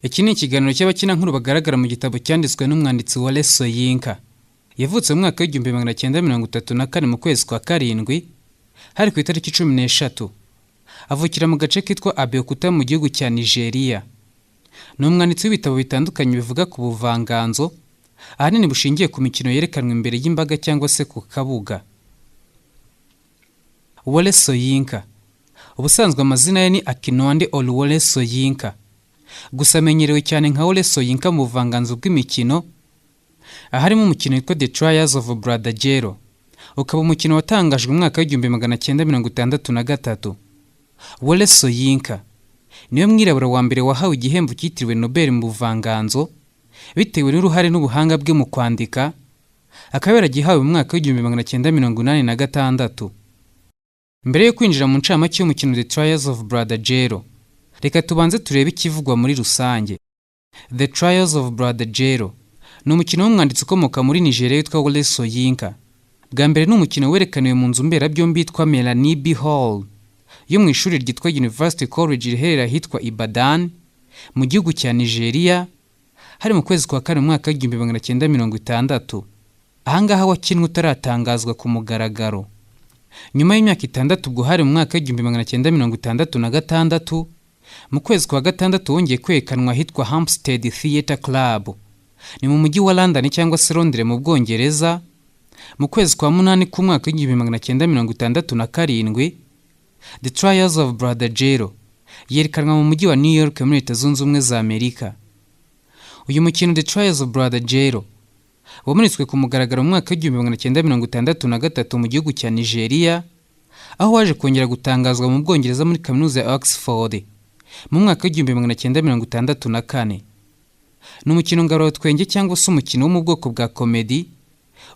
Iki ni ikiganiro cy'abakinankuru bagaragara mu gitabo cyanditswe n'umwanditsi Wole Soyinka. Yavutse mu mwaka w'1934 mu kwezi kwa karindwi, hari ku itariki 13. Avukira mu gace kitwa Abeokuta mu gihugu cya Nigeria. Ni umwanditsi w'ibitabo bitandukanye bivuga ku buvanganzo, ahanini bushingiye ku mikino yerekanwa imbere y'imbaga cyangwa se ku kabuga. Wole Soyinka ubusanzwe amazina ye ni Akinwande Oluwole Soyinka, gusa amenyerewe cyane nka Wole Soyinka mu buvanganzo bw'imikino, aharimo umukino witwa The Trials of Brother Jero, ukaba umukino watangajwe mu mwaka w'1963. Wole Soyinka niwe mwirabura wa mbere wahawe igihembo cyitiriwe Nobel mu buvanganzo bitewe n'uruhare n'ubuhanga bwe mu kwandika, akaba yaragihawe mu mwaka w'1986. Mbere yo kwinjira mu ncamake y'umukino The Trials of Brother Jero, reka tubanze turebe ikivugwa muri rusange. The Trials of Brother Jero ni umukino w'umwanditsi ukomoka muri Nigeria witwa Wole Soyinka. Bwa mbere ni umukino werekaniwe mu nzu mberabyombi yitwa Melanie B Hall yo mu ishuri ryitwa University College riherereye ahitwa Ibadan mu gihugu cya Nigeria, hari mu kwezi kwa kane mu mwaka w'1960. Ahangaha wakinwe utaratangazwa ku mugaragaro. Nyuma y'imyaka 6, ubwo hari mu mwaka w'1966, mu kwezi kwa gatandatu, wongeye kwerekanwa ahitwa Hampstead Theatre Club, ni mu mujyi wa London cyangwa se Londres mu Bwongereza. Mu kwezi kwa munani k'umwaka w'1967, The Trials of Brother Jero yerekanwa mu mujyi wa New York muri Leta Zunze Ubumwe za Amerika. Uyu mukino The Trials of Brother Jero wamuritswe ku mugaragaro mu mwaka w'1963 mu gihugu cya Nigeria, aho waje kongera gutangazwa mu Bwongereza muri kaminuza ya Oxford mu mwaka w'1964. Ni umukino ngaruratwenge cyangwa se umukino wo mu bwoko bwa komedi,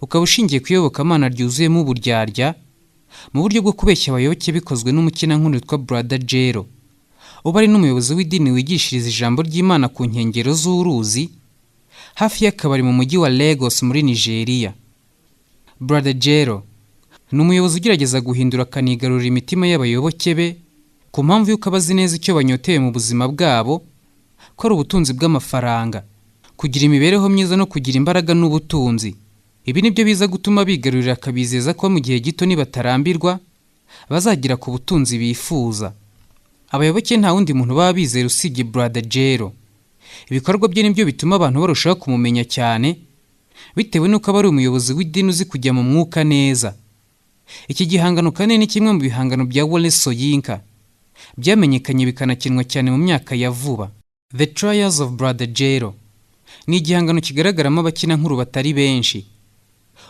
ukaba ushingiye ku iyobokamana ryuzuyemo uburyarya mu buryo bwo kubeshya abayoboke, bikozwe n'umukinankuru witwa Brother Jero, uba ari n'umuyobozi w'idini wigishiriza ijambo ry'Imana ku nkengero z'uruzi hafi y'akabari mu mujyi wa Lagos muri Nigeria. Brother Jero ni umuyobozi ugerageza guhindura akanigarurira imitima y'abayoboke be ku mpamvu y'uko aba azi neza icyo banyotewe mu buzima bwabo, ko ari ubutunzi bw'amafaranga, kugira imibereho myiza no kugira imbaraga n'ubutunzi. Ibi nibyo biza gutuma bigarurira, akabizeza ko mu gihe gito nibatarambirwa bazagera ku butunzi bifuza. Abayoboke nta wundi muntu baba bizera usibye Brother Jero. Ibikorwa bye nibyo bituma abantu barushaho kumumenya cyane, bitewe n'uko aba ari umuyobozi w'idini uzi kujya mu mwuka neza. Iki gihangano kandi ni kimwe mu bihangano bya Wole Soyinka byamenyekanye bikanakinwa cyane mu myaka ya vuba. The Trials of Brother Jero ni igihangano kigaragaramo abakinankuru batari benshi.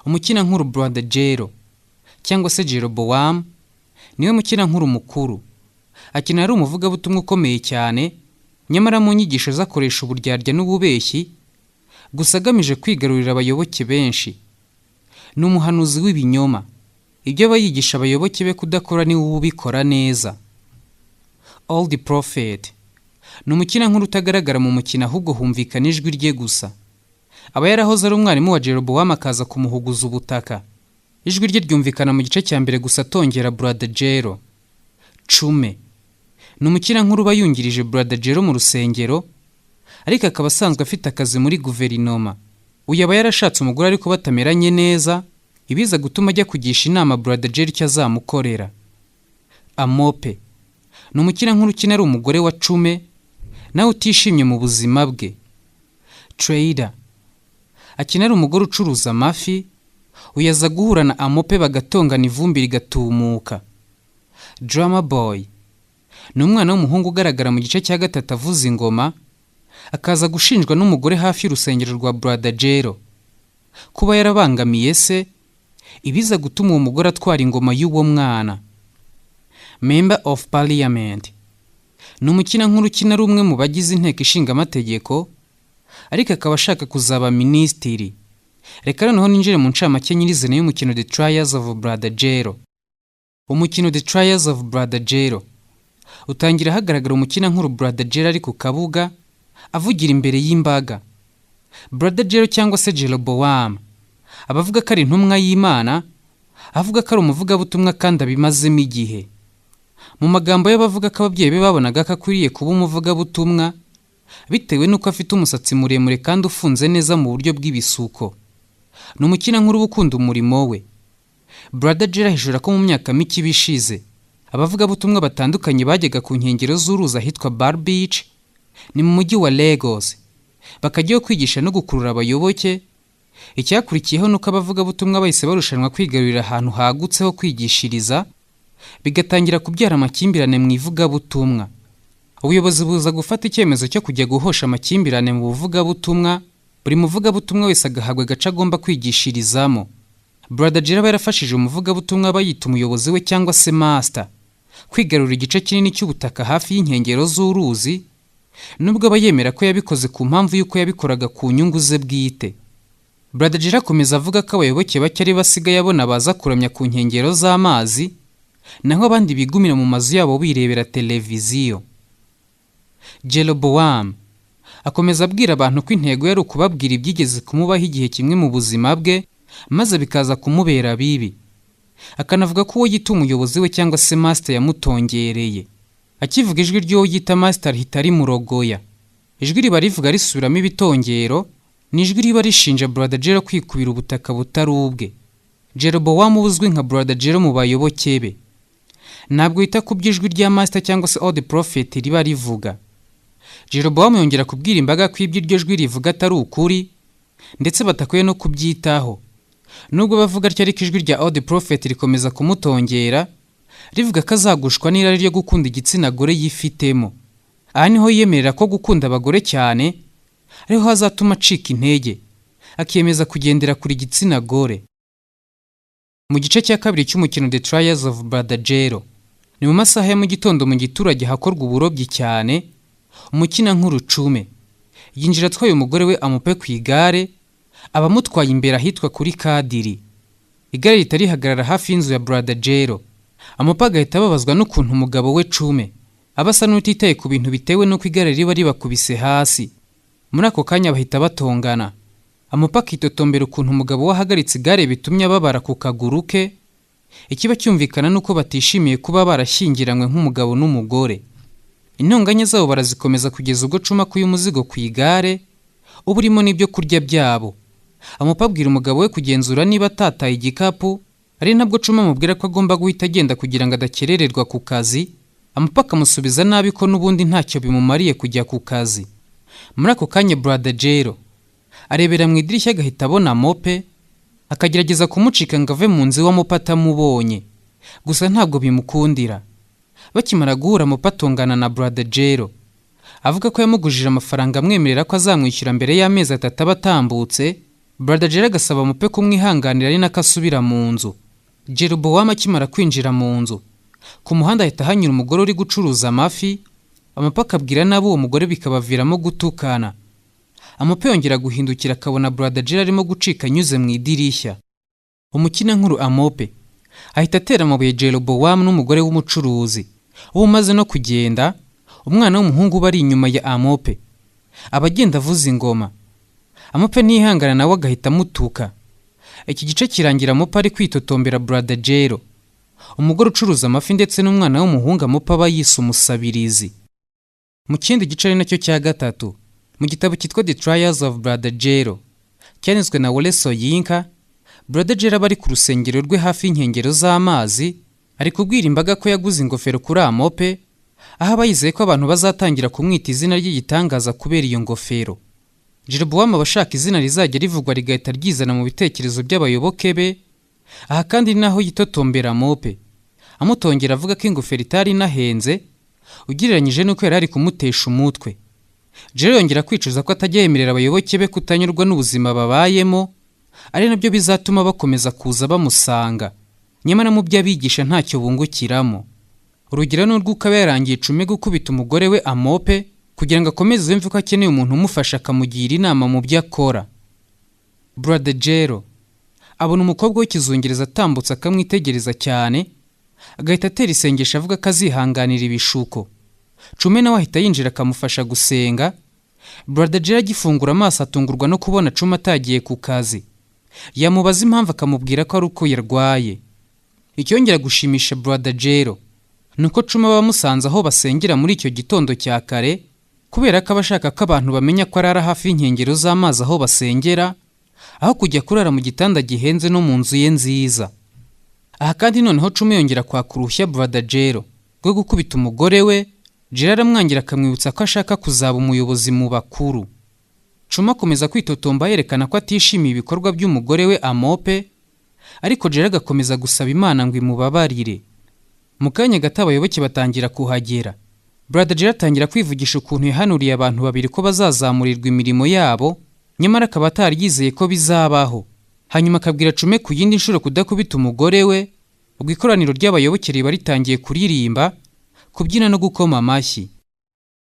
Umukinankuru Brother Jero cyangwa se Jeroboam niwe mukinankuru mukuru. Akina ari umuvugabutumwa ukomeye cyane, nyamara mu nyigisho ze akoresha uburyarya n'ububeshyi gusa, agamije kwigarurira abayoboke benshi. Ni umuhanuzi w'ibinyoma. Ibyo aba yigisha abayoboke be kudakora niwe uba ubikora neza. Old Prophet ni umukinankuru utagaragara mu mukino, ahubwo humvikana ijwi rye gusa. Aba yarahoze ari umwarimu wa Jeroboam, akaza kumuhuguza ubutaka. Ijwi rye ryumvikana mu gice cya mbere gusa atongera Brother Jero. Chume ni umukinankuru uba yungirije Brother Jero mu rusengero, ariko akaba asanzwe afite akazi muri guverinoma. Uyu aba yarashatse umugore ariko batameranye neza, ibiza gutuma ajya kugisha inama Brother Jero icyo azamukorera. Amope ni umukinankuru ukina ari umugore wa Chume, nawe utishimye mu buzima bwe. Trader akina ari umugore ucuruza amafi. Uyu aza guhura na Amope bagatongana, ivumbi rigatumuka. Drummer Boy ni umwana w'umuhungu ugaragara mu gice cya gatatu avuza ingoma, akaza gushinjwa n'umugore hafi y'urusengero rwa Brother Jero kuba yarabangamiye se, ibiza gutuma uwo mugore atwara ingoma y'uwo mwana. Member of Parliament ni umukinankuru ukina ari umwe mu bagize inteko ishinga amategeko, ariko akaba ashaka kuzaba minisitiri. Reka noneho ninjire mu ncamake nyirizina y'umukino The Trials of Brother Jero. Umukino The Trials of Brother Jero utangira hagaragara umukinankuru Brother Jero ari ku kabuga avugira imbere y'imbaga. Brother Jero cyangwa se Jeroboam aba avuga ko ari intumwa y'Imana, avuga ko ari umuvugabutumwa kandi abimazemo igihe. Mu magambo ye abavuga ko ababyeyi be babonaga ko akwiriye kuba umuvugabutumwa. Bitewe n'uko afite umusatsi muremure kandi ufunze neza mu buryo bw'ibisuko. Ni umukinankuru uba ukunda umurimo we. Brother Jero ahishura ko mu myaka mike iba ishize, abavugabutumwa batandukanye bajyaga ku nkengero z'uruzi ahitwa Bar Beach, ni mu mujyi wa Lagos, bakajyayo kwigisha no gukurura abayoboke. Icyakurikiyeho ni uko abavugabutumwa bahise barushanwa kwigarurira ahantu hagutse ho kwigishiriza, bigatangira kubyara amakimbirane mu ivugabutumwa. Ubuyobozi buza gufata icyemezo cyo kujya guhosha amakimbirane mu buvugabutumwa, buri muvugabutumwa wese agahabwa agace agomba kwigishirizamo. Brother Jero aba yarafashije umuvugabutumwa aba yita umuyobozi we cyangwa se master kwigarurira igice kinini cy'ubutaka hafi y'inkengero z'uruzi, nubwo aba yemera ko yabikoze ku mpamvu y'uko yabikoraga ku nyungu ze bwite. Brother Jero akomeza avuga ko abayoboke bake ari basigaye abona baza kuramya ku nkengero z'amazi, naho abandi bigumira mu mazu yabo birebera televiziyo. Jeroboam akomeza abwira abantu ko intego yari ukubabwira ibyigeze kumubaho igihe kimwe mu buzima bwe, maze bikaza kumubera bibi. Akanavuga ko uwo yita umuyobozi we cyangwa se master yamutongereye. Akivuga, ijwi ry'uwo yita master rihita rimurogoya. Ijwi riba rivuga risubiramo ibitongero, ni ijwi riba rishinja Brother Jero kwikubira ubutaka butari ubwe. Jeroboam uzwi nka Brother Jero mu bayoboke be, ntabwo yita ku byo ijwi rya master cyangwa se old prophet riba rivuga. Jeroboam yongera kubwira imbaga ko ibyo iryo jwi rivuga atari ukuri, ndetse batakwiye no kubyitaho. Nubwo bavuga atyo ariko, ijwi rya old prophet rikomeza kumutongera, rivuga ko azagushwa n'irari ryo gukunda igitsina gore yifitemo. Aha niho yiyemerera ko gukunda abagore cyane ariho hazatuma acika intege, akiyemeza kugendera kure igitsina gore. Mu gice cya kabiri cy'umukino The Trials of Brother Jero, ni mu masaha ya mu gitondo mu giturage hakorwa uburobyi cyane. Umukinankuru Cume yinjira atwaye umugore we Amupe ku igare, abamutwaye imbere ahitwa kuri Kadiri. Igare rihita rihagarara hafi y'inzu ya Brother Jero. Amupe agahita ababazwa n'ukuntu umugabo we Cume aba asa n'utitaye ku bintu, bitewe n'uko igare riba ribakubise hasi. Muri ako kanya bahita batongana. Amupe akitotombera ukuntu umugabo we ahagaritse igare bitumye ababara ku kaguru ke. Ikiba cyumvikana nuko batishimiye kuba barashyingiranywe nk'umugabo n'umugore. Intonganya zabo barazikomeza kugeza ubwo Cuma akuye umuzigo ku igare uba urimo n'ibyo kurya byabo. Amupe abwira umugabo we kugenzura niba atataye igikapu, ari nabwo Cuma amubwira ko agomba guhita agenda kugira ngo adakerererwa ku kazi. Amupe akamusubiza nabi ko n'ubundi ntacyo bimumariye kujya ku kazi. Muri ako kanya Brother Jero arebera mu idirishya, agahita abona Mope, akagerageza kumucika ngo ave mu nzu iwe Mope atamubonye, gusa ntabwo bimukundira. Bakimara guhura, Mope atongana na Brother Jero, avuga ko yamugujije amafaranga amwemerera ko azamwishyura mbere y'amezi 3 aba atambutse. Brother Jero agasaba Mope kumwihanganira, ari nako asubira mu nzu. Jeroboam akimara kwinjira mu nzu, ku muhanda ahita hanyura umugore uri gucuruza amafi. Amupe akabwira nabi uwo mugore, bikabaviramo gutukana. Amupe yongera guhindukira akabona Brother Jero arimo gucika anyuze mu idirishya. Umukinankuru Amope ahita atera amabuye Jeroboam n'umugore w'umucuruzi uba umaze no kugenda. Umwana w'umuhungu uba ari inyuma ya Amope aba agenda avuza ingoma. Amope ntihangana, nawe agahita amutuka. Iki gice kirangira Amope ari kwitotombera Brother Jero, umugore ucuruza amafi ndetse n'umwana w'umuhungu Amope aba yise umusabirizi. Mu kindi gice, ari nacyo cya gatatu mu gitabo cyitwa The Trials of Brother Jero, cyanditswe na Wole Soyinka, Brother Jero aba ari ku rusengero rwe hafi y'inkengero z'amazi, ari kubwira imbaga ko yaguze ingofero kuri Amope, aho aba yizeye ko abantu bazatangira kumwita izina ry'igitangaza kubera iyo ngofero. Jeroboam aba ashaka izina rizajya rivugwa rigahita ryizana mu bitekerezo by'abayoboke be. Aha kandi ni naho yitotombera Amope, amutongera avuga ko ingofero itari inahenze ugereranyije n'uko yari ari kumutesha umutwe. Jero yongera kwicuza ko atajya yemerera abayoboke be kutanyurwa n'ubuzima babayemo, ari nabyo bizatuma bakomeza kuza bamusanga, nyamara mu byo abigisha ntacyo bungukiramo. Urugero ni urw'uko aba yarangiye Icume gukubita umugore we Amope kugira ngo akomeze yumve ko akeneye umuntu umufasha akamugira inama mu byo akora. Brother Jero abona umukobwa w'ikizungereza atambutse, akamwitegereza cyane, agahita atera isengesho avuga ko azihanganira ibishuko. Cume nawe ahita yinjira akamufasha gusenga. Brother Jero agifungura amaso atungurwa no kubona Cume atagiye ku kazi. Yamubaza impamvu, akamubwira ko ari uko yarwaye. Icyongera gushimisha Brother Jero ni uko Cuma aba amusanze aho basengera muri icyo gitondo cya kare. Kubera ko aba ashaka ko abantu bamenya ko arara hafi y'inkengero z'amazi aho basengera, aho kujya kurara mu gitanda gihenze no mu nzu ye nziza. Aha kandi noneho Cumi yongera kwaka uruhushya Brother Jero rwo gukubita umugore we. Jero aramwangira, akamwibutsa ko ashaka kuzaba umuyobozi mu bakuru. Cumi akomeza kwitotomba yerekana ko atishimiye ibikorwa by'umugore we Amope, ariko Jero agakomeza gusaba Imana ngo imubabarire. Mu kanya gato abayoboke batangira kuhagera. Brother Jero atangira kwivugisha ukuntu yahanuriye abantu babiri ko bazazamurirwa imirimo yabo, nyamara akaba atari yizeye ko bizabaho. Hanyuma akabwira Cume ku yindi nshuro kudakubita umugore we. Ubwo ikoraniro ry'abayoboke riba ritangiye kuririmba, kubyina no gukoma amashyi.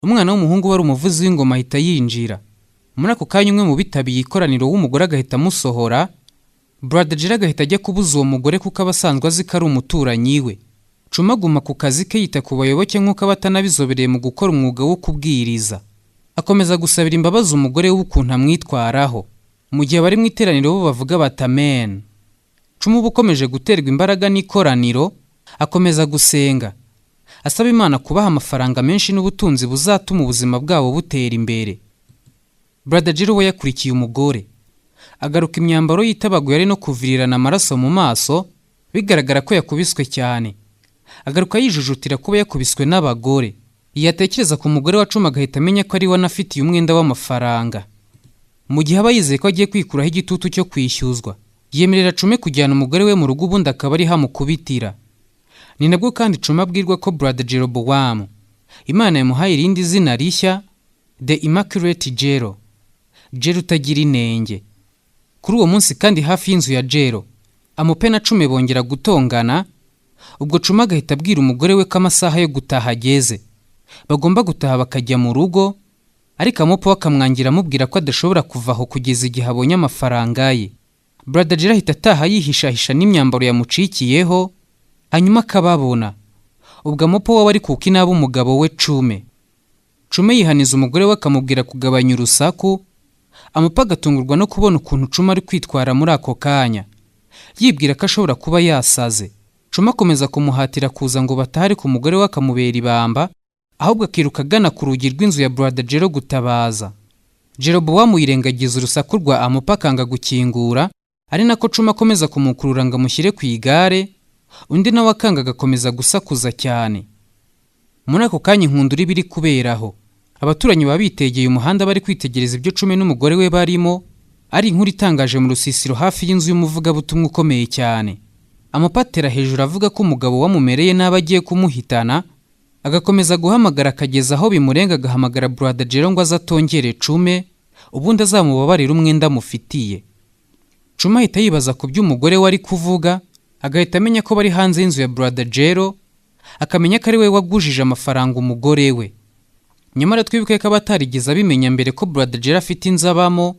Umwana w'umuhungu wari umuvuzi w'ingoma ahita yinjira. Muri ako kanya umwe mu bitabiye ikoraniro w'umugore agahita amusohora. Brother Jero agahita ajya kubuza uwo mugore kuko aba asanzwe azi ko ari umuturanyi we. Cuma aguma ku kazi ke, yita ku bayoboke nk'uko aba atanabizobereye mu gukora umwuga wo kubwiriza. Akomeza gusabira imbabazi umugore we ukuntu amwitwaraho, mu gihe bari mu iteraniro bo bavuga bati amen. Cuma uba ukomeje guterwa imbaraga n'ikoraniro, akomeza gusenga asaba Imana kubaha amafaranga menshi n'ubutunzi buzatuma ubuzima bwabo butera imbere. Brother Jero we yakurikiye umugore, agaruka imyambaro yitabaguye ari no kuvirirana amaraso mu maso, bigaragara ko yakubiswe cyane. Agaruka yijujutira kuba yakubiswe n'abagore. Yatekereza ku mugore wa Cuma agahita amenya ko ari we anafitiye umwenda w'amafaranga. Mu gihe aba yizeye ko agiye kwikuraho igitutu cyo kwishyuzwa, yemerera Cume kujyana umugore we mu rugo, ubundi akaba ariho amukubitira. Ni nabwo kandi Cuma abwirwa ko Brother Jerobowamu Imana yamuhaye irindi zina rishya, The Immaculate Jero, Jero utagira inenge. Kuri uwo munsi kandi hafi y'inzu ya Jero, Amope na Cume bongera gutongana. Ubwo Cuma agahita abwira umugore we ko amasaha yo gutaha ageze, bagomba gutaha bakajya mu rugo, ariko Amope we akamwangira, amubwira ko adashobora kuva aho kugeza igihe abonye amafaranga ye. Brother Jero ahita ataha yihishahisha n'imyambaro yamucikiyeho, hanyuma akababona. Ubwo Amope we ari kuka inabi umugabo we Cume. Cume yihaniza umugore we, akamubwira kugabanya urusaku. Amope agatungurwa no kubona ukuntu Cume ari kwitwara muri ako kanya, yibwira ko ashobora kuba yasaze. Cuma akomeza kumuhatira kuza ngo batahe, ariko umugore we akamubera ibamba, ahubwo akiruka agana ku rugi rw'inzu ya Brother Jero gutabaza. Jerobowamu yirengagiza urusaku rwa Amope, akanga gukingura, ari nako Cuma akomeza kumukurura ngo amushyire ku igare, undi nawe akanga, agakomeza gusakuza cyane. Muri ako kanya inkundura iba iri kuberaho. Abaturanyi baba bitegeye umuhanda bari kwitegereza ibyo Cume n'umugore we barimo, ari inkuru itangaje mu rusisiro hafi y'inzu y'umuvugabutumwa ukomeye cyane. Amope atera hejuru avuga ko umugabo wamumereye nabi agiye kumuhitana, agakomeza guhamagara akageza aho bimurenga, agahamagara Brother Jero ngo aze atongere Cume, ubundi azamubabarire umwenda amufitiye. Cuma ahita yibaza ku byo umugore we ari kuvuga, agahita amenya ko bari hanze y'inzu ya Brother Jero, akamenya ko ari we wagujije amafaranga umugore we. Nyamara twibuke ko aba atarigeze abimenya mbere ko Brother Jero afite inzu abamo.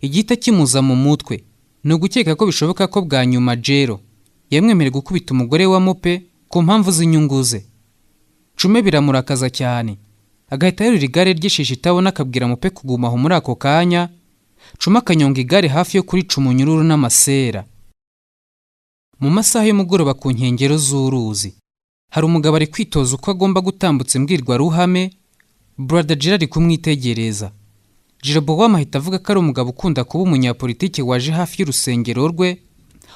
Igihita kimuza mu mutwe ni ugukeka ko bishoboka ko bwa nyuma Jero yamwemereye gukubita umugore wa Mupe ku mpamvu z'inyungu ze. Cume biramurakaza cyane, agahita yerura igare ry'ishishi itabona, akabwira Mupe kuguma aho. Muri ako kanya Cuma akanyonga igare hafi yo kurica umunyururu n'amasera. Mu masaha y'umugoroba ku nkengero z'uruzi hari umugabo ari kwitoza uko agomba gutambutsa imbwirwaruhame. Brother Jero ari kumwitegereza. Jerobowamu ahita avuga ko ari umugabo ukunda kuba umunyapolitiki waje hafi y'urusengero rwe,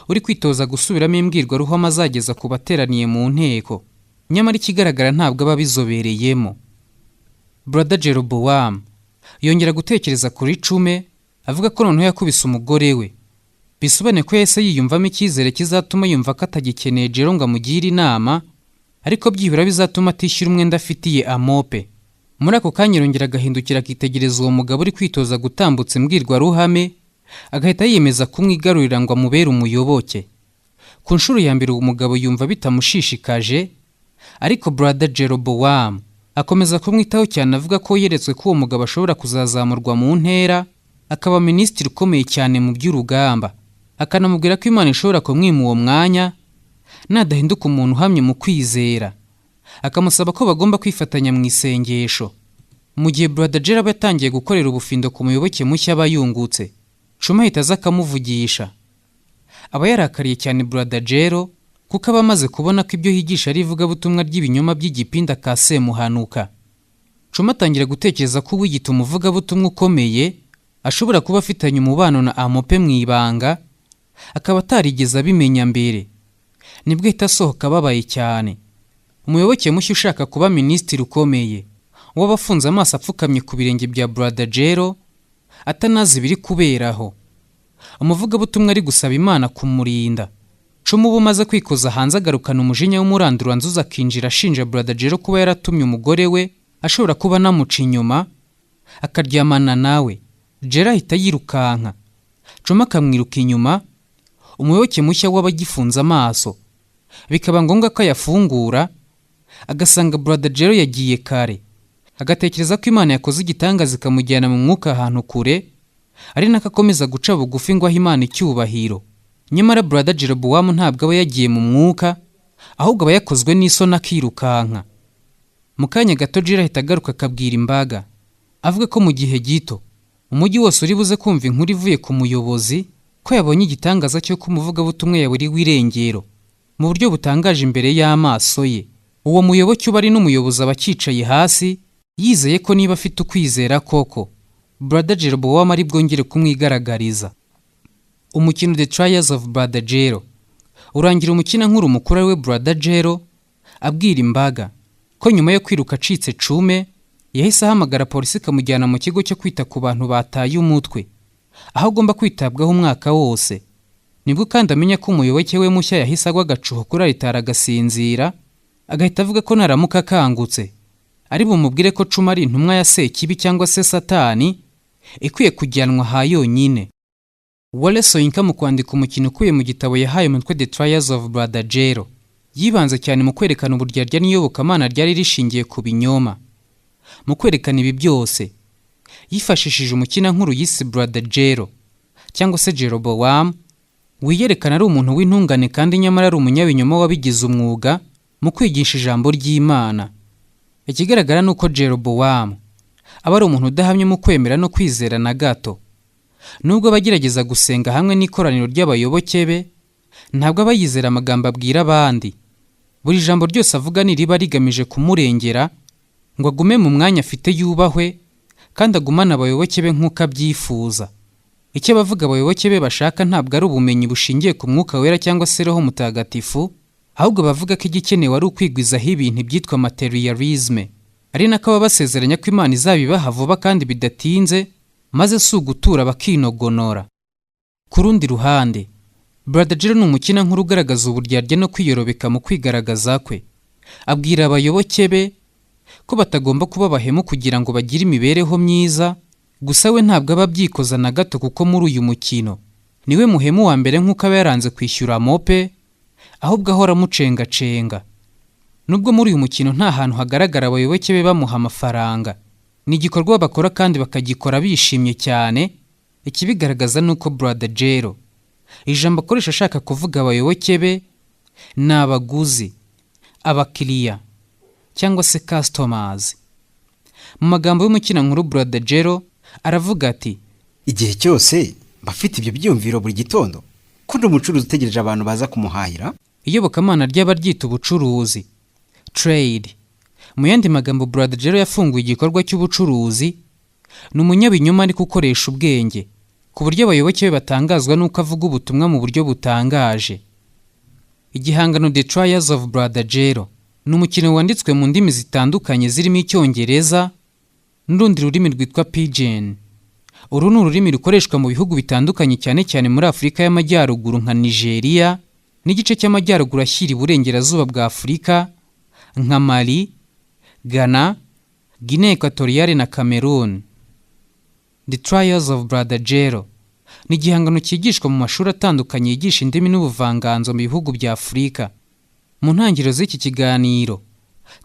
uri kwitoza gusubiramo imbwirwaruhame azageza ku bateraniye mu nteko, nyamara ikigaragara ntabwo aba abizobereyemo. Brother Jerobowamu yongera gutekereza kuri Cume, avuga ko noneho yakubise umugore we, bisobanuye ko yahise yiyumvamo icyizere kizatuma yumva ko atagikeneye Jero ngo amugire inama, ariko byibura bizatuma atishyura umwenda afitiye Amope. Muri ako kanya yongera agahindukira akitegereza uwo mugabo uri kwitoza gutambutsa imbwirwaruhame, agahita yiyemeza kumwigarurira ngo amubere umuyoboke. Ku nshuro ya mbere uwo mugabo yumva bitamushishikaje, ariko Brother Jerobowamu akomeza kumwitaho cyane, avuga ko yeretswe ko uwo mugabo ashobora kuzazamurwa mu ntera akaba minisitiri ukomeye cyane mu by'urugamba, akanamubwira ko Imana ishobora kumwima uwo mwanya nadahinduka umuntu uhamye mu kwizera, akamusaba ko bagomba kwifatanya mu isengesho. Mu gihe Brother Jero aba yatangiye gukorera ubufindo ku muyoboke mushya aba yungutse, Cuma ahita aza akamuvugisha. Aba yarakariye cyane Brother Jero kuko aba amaze kubona ko ibyo yigisha ari ivugabutumwa ry'ibinyoma by'igipinda ka Semuhanuka. Cuma atangira gutekereza ko uwiyita umuvugabutumwa ukomeye ashobora kuba afitanye umubano na Amope mu ibanga, akaba atarigeze abimenya mbere. Nibwo ahita asohoka ababaye cyane. Umuyoboke mushya ushaka kuba minisitiri ukomeye waba afunze amaso, apfukamye ku birenge bya Brother Jero, atanazi ibiri kuberaho. Umuvugabutumwa ari gusaba Imana kumurinda. Cuma uba umaze kwikoza hanze agarukana umujinya w'umuranduranzuzi, akinjira ashinja Brother Jero kuba yaratumye umugore we ashobora kuba anamuca inyuma akaryamana nawe. Jero ahita yirukanka, Cuma akamwiruka inyuma. Umuyoboke mushya waba agifunze amaso, bikaba ngombwa ko ayafungura, agasanga Brother Jero yagiye kare, agatekereza ko Imana yakoze igitangaza ikamujyana mu mwuka ahantu kure, ari nako akomeza guca bugufi ngo ahe Imana icyubahiro. Nyamara Brother Jerobowamu ntabwo aba yagiye mu mwuka, ahubwo aba yakozwe n'isoni akirukanka. Mu kanya gato Jero ahita agaruka, akabwira imbaga avuga ko mu gihe gito umujyi wose uri buze kumva inkuru ivuye ku muyobozi ko yabonye igitangaza cy'uko umuvugabutumwa yaburiwe irengero mu buryo butangaje imbere y'amaso ye. Uwo muyoboke uba ari n'umuyobozi aba acyicaye hasi, yizeye ko niba afite ukwizera koko, Brother Jerobowamu ari bwongere kumwigaragariza. Umukino The Trials of Brother Jero urangira umukinankuru mukuru ari we Brother Jero abwira imbaga ko nyuma yo kwiruka acitse Cume, yahise ahamagara polisi ikamujyana mu kigo cyo kwita ku bantu bataye umutwe, aho agomba kwitabwaho umwaka wose. Nibwo kandi amenya ko umuyoboke we mushya yahise agwa agacuho kuri aritari agasinzira, agahita avuga ko naramuka akangutse ari bumubwire ko Cuma ari intumwa ya Sekibi cyangwa se Satani ikwiye kujyanwa ha yonyine. Wole Soyinka mu kwandika umukino ukuye mu gitabo yahaye umutwe The Trials of Brother Jero, yibanze cyane mu kwerekana uburyarya n'iyobokamana ryari rishingiye ku binyoma. Mu kwerekana ibi byose, yifashishije umukinankuru yise Brother Jero cyangwa se Jeroboam, wiyerekana ari umuntu w'intungane kandi nyamara ari umunyabinyoma wabigize umwuga mu kwigisha ijambo ry'Imana. Ikigaragara ni uko Jeroboam aba ari umuntu udahamye mu kwemera no kwizera na gato. Nubwo aba agerageza gusenga hamwe n'ikoraniro ry'abayoboke be, ntabwo aba yizera amagambo abwira abandi. Buri jambo ryose avuga niriba rigamije kumurengera ngo agume mu mwanya afite, yubahwe kandi agumane abayoboke be nk'uko abyifuza. Icyo abavuga abayoboke be bashaka ntabwo ari ubumenyi bushingiye ku Mwuka Wera cyangwa se Roho Mutagatifu, ahubwo bavuga ko igikenewe ari ukwigwizaho ibintu byitwa materialisme, ari nako baba basezeranya ko Imana izabibaha vuba kandi bidatinze, maze si ugutura bakinogonora. Ku rundi ruhande, Brother Jero ni umukinankuru ugaragaza uburyarya no kwiyorobeka mu kwigaragaza kwe. Abwira abayoboke be ko batagomba kuba abahemu kugira ngo bagire imibereho myiza, gusa we ntabwo aba abyikoza na gato, kuko muri uyu mukino niwe muhemu wa mbere, nk'uko aba yaranze kwishyura Mope, ahubwo ahora amucengacenga. Nubwo muri uyu mukino nta hantu hagaragara abayoboke be bamuha amafaranga, ni igikorwa bakora kandi bakagikora bishimye cyane. Ikibigaragaza ni uko Brother Jero ijambo akoresha ashaka kuvuga abayoboke be ni abaguzi, abakiriya cyangwa se customers. Mu magambo y'umukinankuru Brother Jero aravuga ati: Igihe cyose bafite ibyo byiyumviro buri gitondo ko ndi umucuruzi utegereje abantu baza kumuhahira. Iyobokamana ryaba ryita ubucuruzi, trade. Mu yandi magambo, Brother Jero yafunguye igikorwa cy'ubucuruzi. Ni umunyabinyoma ariko ukoresha ubwenge, ku buryo abayoboke be batangazwa n'uko avuga ubutumwa mu buryo butangaje. Igihangano The Trials of Brother Jero ni umukino wanditswe mu ndimi zitandukanye, zirimo Icyongereza n'urundi rurimi rwitwa Pidgin. Uru ni ururimi rukoreshwa mu bihugu bitandukanye, cyane cyane muri Afurika y'Amajyaruguru nka Nigeria n'igice cy'amajyaruguru ashyira iburengerazuba bwa Afurika nka Mali, Ghana, Guinea Equatoriale na Cameroon. The Trials of Brother Jero ni igihangano cyigishwa mu mashuri atandukanye yigisha indimi n'ubuvanganzo mu bihugu bya Afurika. Mu ntangiriro z'iki kiganiro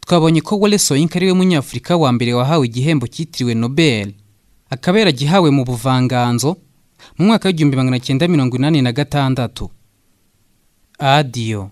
twabonye ko Wole Soyinka ariwe munyafurika wa mbere wahawe igihembo cyitiriwe Nobel, akaba yaragihawe mu buvanganzo mu mwaka w'1986. Adiyo.